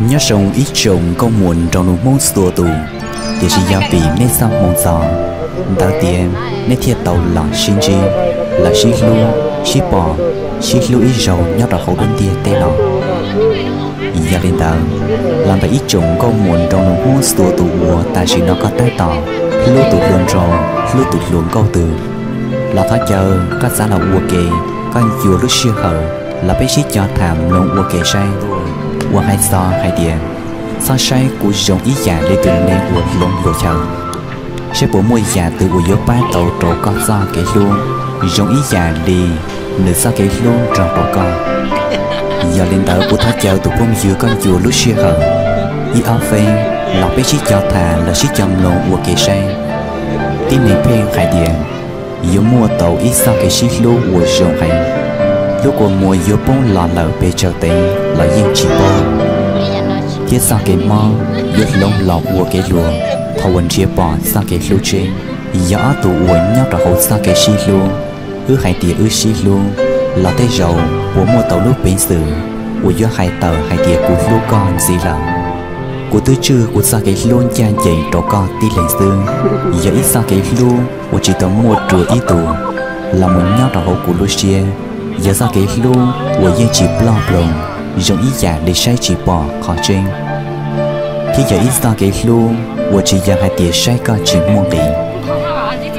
Nyob zoo ib tsoom nkauj muam nraug nus Hmoob txhua tus, tiam sis yog vim nej txoj hmoo txog, ntawd tias nej thiaj tau los sib ntsib, los sib hlub, sib pom, sib hlub ib zaug nyob rau hauv lub ntiaj teb no. Yog li ntawd, los ntawm ib tsoom nkauj muam nraug nus Hmoob txhua tus uas tam sim no koj tab tom hlub tus hluas nraug, hlub tus hluas nkauj twg, los thov caw koj txav los ua ke, koj ncua lub sij hawm los peb sib cog tham mloog ua ke saib. Uas hais txog hais tias, txhob saib kuv zoo ib yam li tus neeg uas hloov hluas chaw, saib puas muaj yam twg uas yuav pab tau rau koj txoj kev hlub zoo ib yam li nws txoj kev hlub nrog rau koj. Yog li ntawd kuv thov caw tus phooj ywg koj ncua lub sij hawm ib ob feeb los peb sib cog tham los sib cog mloog ua ke saib. Tib neeg pheej hais tias yuav muaj tau ib txoj kev sib hlub uas zoo heev, hlub kua muag yuav poob los lawm pes tsawg teev los yeej tsis poob, thiab txoj kev mob yuav hloov los ua kev hluas thaum uas nrhiav pom txoj kev hlub tseeb. Yog ob tug uas nyob rau hauv txoj kev sib hlub, wb hais tias wb sib hlub, los tej zaum puas muaj tau lub peev xwm uas yuav hais tawm hais tias kuv hlub koj ntxiv lawm. Kuv twb tswj kuv txoj kev hlub ncaj ncees rau koj tib leeg xwb, yog ib txoj kev hlub uas tsis tau muaj rua ib tug los mus nyob rau hauv kuv lub siab, yog txoj kev hlub uas yeej tsis ploj ploog, zoo ib yam li saib tsis pom qhov tseeb, thiab yog ib txoj kev hlub uas tsis yog hais tias saib koj tsis muaj nqis,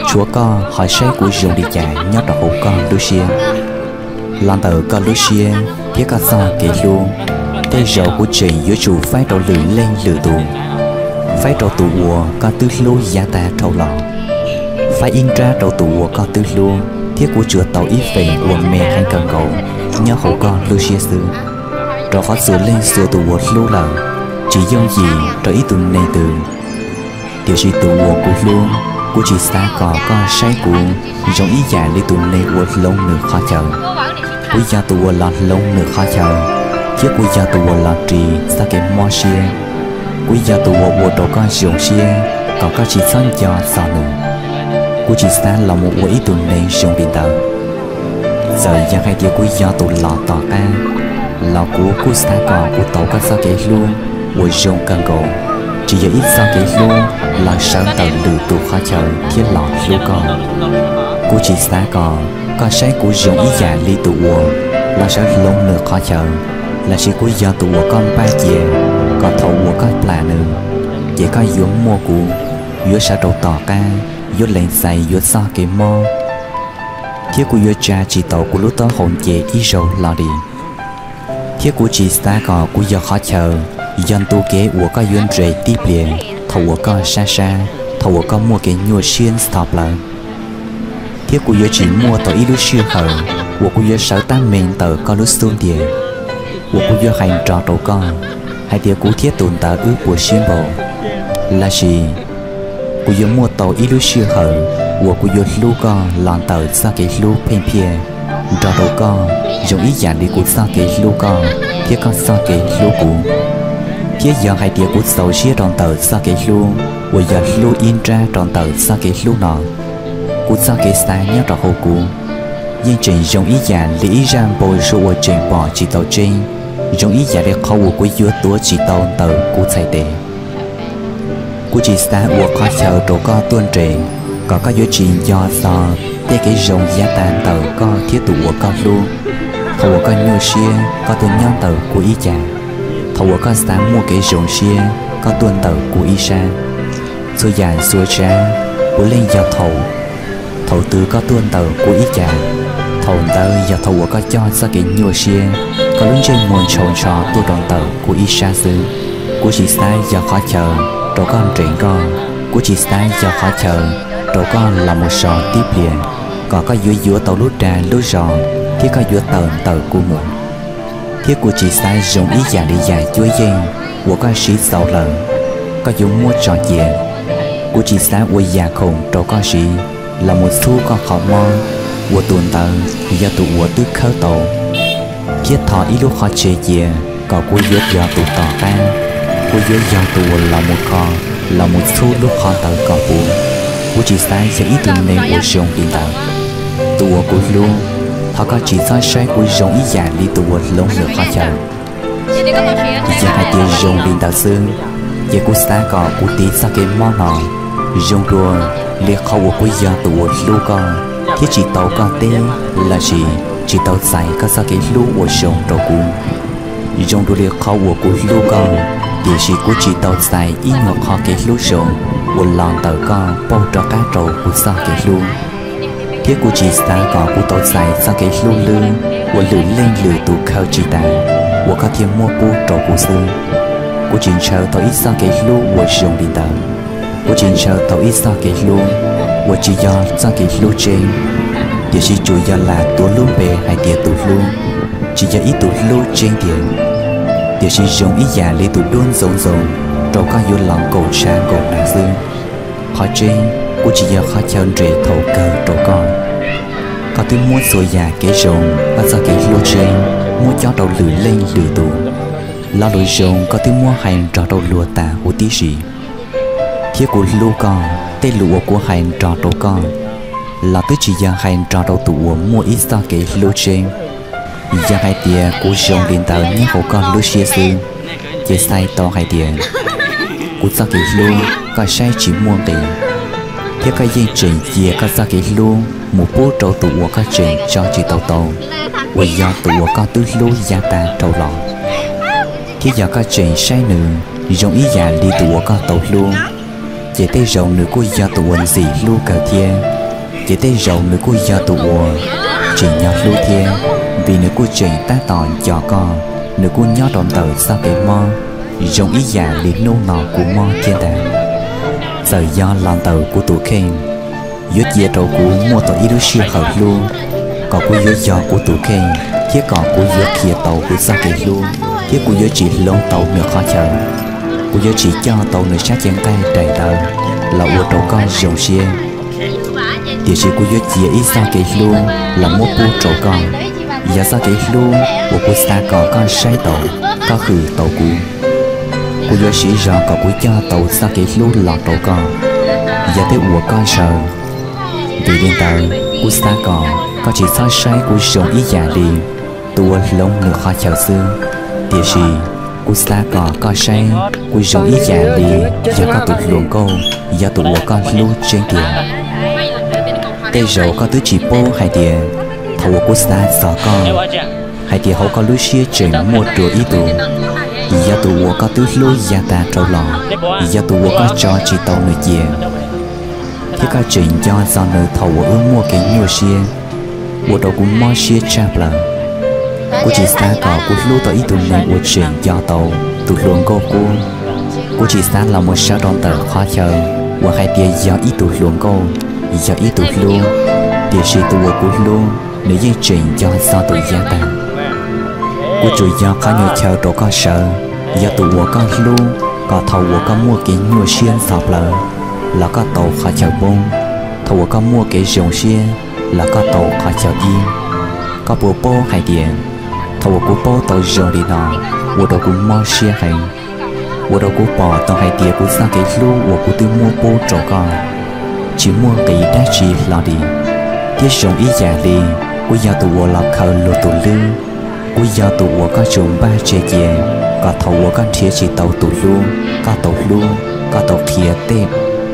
tshuav koj ho saib kuv zoo li cas nyob rau hauv koj lub siab. Los ntawm koj lub siab thiab koj txoj kev hlub, tej zaum kuv tseem yuav tsum faib rau lwm leej lwm tus, faib rau tus uas koj twb hlub yav tag dhau los, faib ib nrab rau tus uas koj twb hlub, thiab kuv tsuas tau ib feem uas me heev kawg nkaus nyob hauv koj lub siab xwb. Rau qhov txhua leej txhua tus uas hlub lawm tsis yooj yim rau ib tug neeg twg, tiam sis tus uas kuv hlub, kuv tsis xav kom koj saib kuv zoo ib yam li tus neeg uas hloov nws qhov chaw. Kuv yog tus uas los hloov nws qhov chaw, thiab kuv yog tus uas los ris txoj kev mob siab. Kuv yog tus uas ua rau koj zoo siab kom koj tsis txhob nco txog nws. Kuv tsis xav los mus ua ib tug neeg zoo li ntawd. Txawm yog hais tias kuv yog tus los tom qab, los kuv kuj xav kom kuv tau koj txoj kev hlub uas zoo kawg nkaus, tsis yog ib txoj kev hlub los sawv ntawm lwm tus qhov chaw thiab los hlub koj. Kuv tsis xav kom koj saib kuv zoo ib yam li tus uas los sawv hloov nws qhov chaw, lossis kuv yog tus uas koj npaj cia kom thaum uas koj plam nws, ces koj yuav muaj kuv, yuav sawv rau tom qab, yuav lees txais yuav txoj kev mob, thiab kuv yuav tsa tsis tau kuv lub taub hau nce ib zaug hlo li. Thiab kuv tsis xav kom kuv yog qhov chaw, yog ntu kev uas koj yuav nres tib pliag thaum uas koj sab sab, thaum uas koj muaj kev nyuaj siab ntxhov plawv. Thiab kuv yuav tsis muaj tau ib lub sij hawm uas kuv yuav sawv tab meeg ntawm koj lub xub ntiag, uas kuv yuav hais nrov rau koj hais tias kuv thiab tus ntawd wb puas siab npaum. Lossis kuv yuav muaj tau ib lub sij hawm uas kuv yuav hlub koj los ntawm txoj kev hlub pheej phiaj, nrog rau koj zoo ib yam li kuv txoj kev hlub koj thiab koj txoj kev hlub kuv. Thiab yog hais tias kuv txaus siab rau ntawm txoj kev hlub uas yog hlub ib nrab rau ntawm txoj kev hlub no, kuv txoj kev xav nyob rau hauv kuv yeej tseem zoo ib yam li ib zaj npau suav uas tseem pom tsis tau tseeb, zoo ib yam li qhov uas kuv yuav tuav tsis tau ntawm kuv txhais tes. Kuv tsis xav ua qhov chaw rau koj tuaj nres, kom koj yuav tsis nco txog tej kev zoo yav tas ntawm koj thiab tus uas koj hlub. Thaum uas koj nyuaj siab koj tuaj nyob ntawm kuv ib ce, thaum uas koj xav muaj kev zoo siab koj tuaj ntawm kuv ib sab. Txhua yam txhua tsav puav leej yog thaum, thaum twg koj tuaj ntawm kuv ib ce, thaum ntawd yog thaum uas koj coj txoj kev nyuaj siab, koj lub ntsej muag ntshaus ntsho tuaj rau ntawm kuv ib sab xwb. Kuv tsis xav yog qhov chaw rau koj nres nkoj, kuv tsis xav yog qhov chaw rau koj los mus so tib pliag, kom koj yuav yuav tau lub dag lub zog thiab koj yuav tawm ntawm kuv mus. Thiab kuv tsis xav zoo ib yam li yam cuab yeej uas koj siv txaus lawm, koj yuav muab tso cia. Kuv tsis xav ua yam khoom rau koj siv los mus txhub koj qhov mob, uas tus ntawd yog tus uas twb khawb tau. Thiab thov ib lub qhov tseg cia kom kuv yuav yog tus tom qab, kuv yuav yog tus uas los mus kho, los mus txhub lub qhov ntawd kom puv. Kuv tsis xav yog ib tug neeg uas zoo li ntawd. Tus uas kuv hlub, thov koj tsis txhob saib kuv zoo ib yam li tus uas hloov nws qhov chaw. Yog hais tias zoo li ntawd xwb, ces kuv xav kom kuv tiv txoj kev mob no zoo dua li qhov uas kuv yog tus uas hlub koj thiab tsis tau koj teb lossis tsis tau txais koj txoj kev hlub uas zoo rau kuv. Zoo dua li qhov uas kuv hlub koj, tiam sis kuv tsis tau txais ib nyuag qho kev hlub zoo uas los ntawm koj pauj rov qab rau kuv txoj kev hlub. Thiab kuv tsis xav kom kuv tau txais txoj kev hlub lwb uas lwm leej lwm tus khaws tsis tas, uas koj thiaj muab pub rau kuv xwb. Kuv tsis ntshaw tau ib txoj kev hlub uas zoo li ntawd. Kuv tsis ntshaw tau ib txoj kev hlub uas tsis yog txoj kev hlub tseeb, tiam sis tsuas yog lam tuav lub npe hais tias tus hlub, tsis yog ib tug hlub tseeb tiag, tiam sis zoo ib yam li tus duab ntxoov ntxoo rau koj yuav los nkaum tshav nkaum nag xwb. Qhov tseeb, kuv tsis yog qhov chaw nres thaum kawg rau koj. Koj twb muab txhua yam kev zoo, koj txoj kev hlub tseeb, muab cob rau lwm leej lwm tus. Lo lus zoo koj twb muab hais nrog rau luag tas huv tib si. Thiab kuv hlub koj, tej lus uas kuv hais nrog rau koj los twb tsis yog hais nrog rau tus uas muaj ib txoj kev hlub tseeb. Yog hais tias kuv zoo li ntawd nyob hauv koj lub siab xwb, ces txhais tau hais tias kuv txoj kev hlub koj saib tsis muaj nqis, thiab koj yeej tseem cia koj txoj kev hlub mus pub rau tus uas koj tseem tso tsis tau tau, uas yog tus uas koj twb hlub yav tas dhau los. Thiab yog koj tseem saib nws zoo ib yam li tus uas koj tau hlub, ces tej zaum nws kuj yog tus uas ntxim hlub kawg thiab. Ces tej zaum nws kuj yog tus uas tseem nyob hlub thiab, vim nws kuj tseem tab tom nco koj, nws kuj nyob rau ntawm txoj kev mob zoo ib yam li hnub no kuv mob thiab ntag. Txawm yog los ntawm kuv tus kheej, yuav cia rau kuv muaj tau ib lub sij hawm hlub, kom kuv yuav yog kuv tus kheej, thiab kom kuv yuav qhia tau kuv txoj kev hlub, thiab kuv yuav tsis hloov tau nws qhov chaw. Kuv yuav tsis coj tau nws sab cev nqaij daim ntawd los ua rau koj zoo siab, tiam sis kuv yuav cia ib txoj kev hlub los muab pub rau koj. Yog txoj kev hlub uas kuv xav kom koj saib tau, koj hwm tau kuv. Kuv yuav siv zog kom kuv coj tau txoj kev hlub los rau koj, yog tej uas koj ntshaw. Vim li ntawd, kuv xav kom koj tsis txhob saib kuv zoo ib yam li tus uas hloov nws qhov chaw xwb, tiam sis kuv xav kom koj saib kuv zoo ib yam li yog koj tus hluas nkauj, yog tus uas koj hlub tseeb tiag. Tej zaum koj twb tsis paub hais tias thaum uas kuv xav txog koj, hais tias hauv koj lub siab tseem muaj dua ib tug, yog tus uas koj twb hlub yav tas dhau los, yog tus uas koj tso tsis tau nws cia, thiab koj tseem nco txog nws thaum uas wb muaj kev nyuaj siab, ua rau kuv mob siab tshaj plaws. Kuv tsis xav kom kuv hlub tau ib tug neeg uas tseem nco tau tus hluas nkauj qub. Kuv tsis xav los mus sawv rau ntawm qhov chaw uas hais tias yog ib tug hluas nkauj, yog ib tug hlub, tiam sis tus uas kuv hlub nws yeej tseem nco txog tus yav tas. Kuv tsuas yog qhov nyuag chaw rau koj sawv, yog tus uas koj hlub, kom thaum uas koj muaj kev nyuaj siab ntxhov plawv los koj tau qhov chaw poob, thaum uas koj muaj kev zoo siab los koj tau qhov chaw ib. Koj puas paub hais tias thaum uas kuv paub tau zoo li no, ua rau kuv mob siab heev, ua rau kuv pom tau hais tias kuv txoj kev hlub uas kuv twb muab pub rau koj tsis muaj nqis dab tsi hlo li, thiab zoo ib yam li kuv yog tus uas los khaws luag tus lwb. Kuv yog tus uas koj tsuas npaj tseg cia, kom thaum uas koj nrhiav tsis tau tus hlub, koj tau hlub, koj tau qhia tej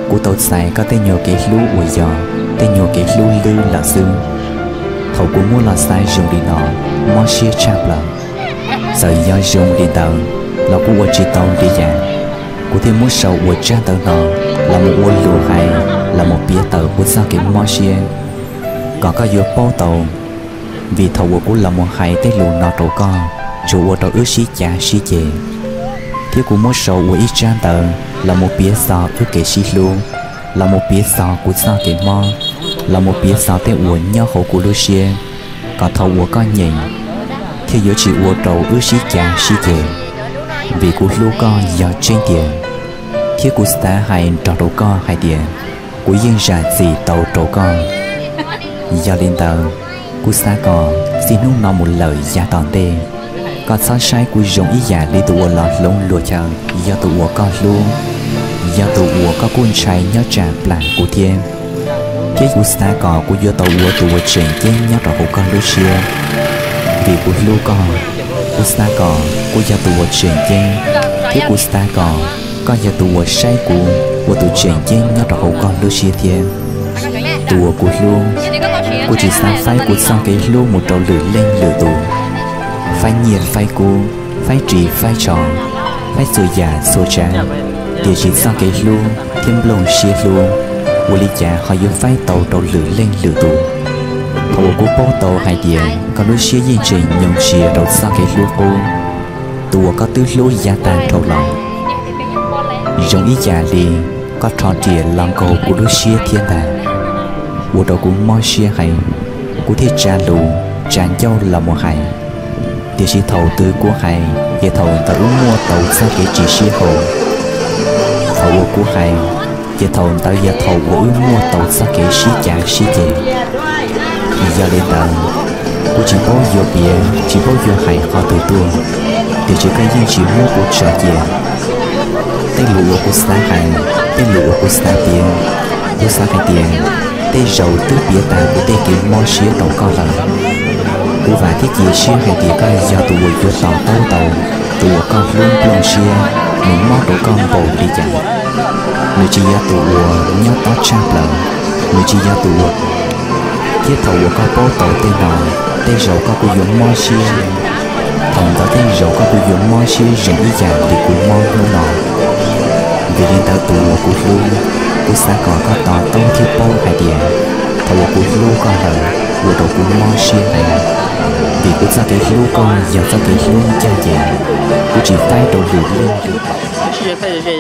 kuv tau txais koj tej nyuag kev hlub uas yog tej nyuag kev hlub lwb lawm xwb. Thaum kuv muab los xav zoo li no, mob siab tshaj plaws. Txawm yog zoo li ntawd los kuv ua tsis tau li cas, kuv thiaj muab sau ua tsab ntawv no los mus ua lus hais los mus piav tawm kuv txoj kev mob siab, kom koj yuav paub tau. Vim thaum uas kuv los mus hais tej lus no rau koj, tsuas ua rau wb sib cav sib ceg, thiab kuv muab sau ua ib tsab ntawv los mus piav txog wb kev sib hlub, los mus piav txog kuv txoj kev mob, los mus piav txog tej uas nyob hauv kuv lub siab, kom thaum uas koj nyeem thiaj yuav tsis ua rau wb sib cav sib ceg. Vim kuv hlub koj yog tseeb tiag, thiab kuv xav hais nrog rau koj hais tias kuv yeej zam txim tau rau koj. Yog li ntawd, kuv xav kom txij hnub no mus lawm yav tom ntej, koj txhob saib kuv zoo ib yam li tus uas los hloov luag chaw, yog tus uas koj hlub, yog tus uas koj kuj ntshai nyob tsam plam kuv thiab. Thiab kuv xav kom kuv yuav tau ua tus uas tseem ceeb nyob rau hauv koj lub siab, vim kuv hlub koj. Kuv xav kom kuv yog tus uas tseem ceeb, thiab kuv xav kom koj yog tus uas saib kuv ua tus tseem ceeb nyob rau hauv koj lub siab thiab. Tus uas kuv hlub, kuv tsis xav faib kuv txoj kev hlub mus rau lwm leej lwm tus, faib nyiaj faib kub, faib ris faib tsho, faib txhua yam txhua tsav, tiam sis txoj kev hlub thiab nplooj siab hlub, ua li cas ho yuav faib tau rau lwm leej lwm tus? Thaum uas kuv paub tau hais tias koj lub siab yeej tseem nyoo sia rau txoj kev hlub qub, tus uas koj twb hlub yav tag nrho los, zoo ib yam li koj rho riam los nkaug kuv lub siab thiab ntag, ua rau kuv mob siab heev, kuv thiaj tsa lus tsa ncauj los mus hais. Tiam sis thaum twg kuv hais ces thaum ntawd wb muaj tau txoj kev tsis sib haum. Thaum uas kuv hais, ces thaum ntawd yog thaum uas wb muaj tau txoj kev sib cav sib ceg. Yog li ntawd, kuv tsis paub yuav piav tsis paub yuav hais qhov twg tuaj, tiam sis koj yeej tsis muab kuv tso cia. Tej lus uas kuv xav hais, tej lus uas kuv xav piav, kuv xav hais tias tej zaum twb piav tas kuv tej kev mob siab rau koj lawm. Kuv vam thiab cia siab hais tias koj yog tus uas yuav to taub tau tus uas koj hlub nplooj siab, nws mob rau koj npaum li cas. Nws tsis yog tus uas nyob tob tshaj plaws, nws tsis yog tus uas, thiab thaum uas koj paub tau tej no, tej zaum koj kuj yuav mob siab. Thaum ntawd tej zaum koj kuj yuav mob siab zoo ib yam li kuv mob hnub no. Vim li ntawd tus uas kuv hlub, kuv xav kom koj to taub thiab paub hais tias thaum uas kuv hlub koj lawm ua rau kuv mob siab heev, vim kuv txoj kev hlub koj yog txoj kev hlub ncaj ncees, kuv tsis faib rau lwm leej lwm tus.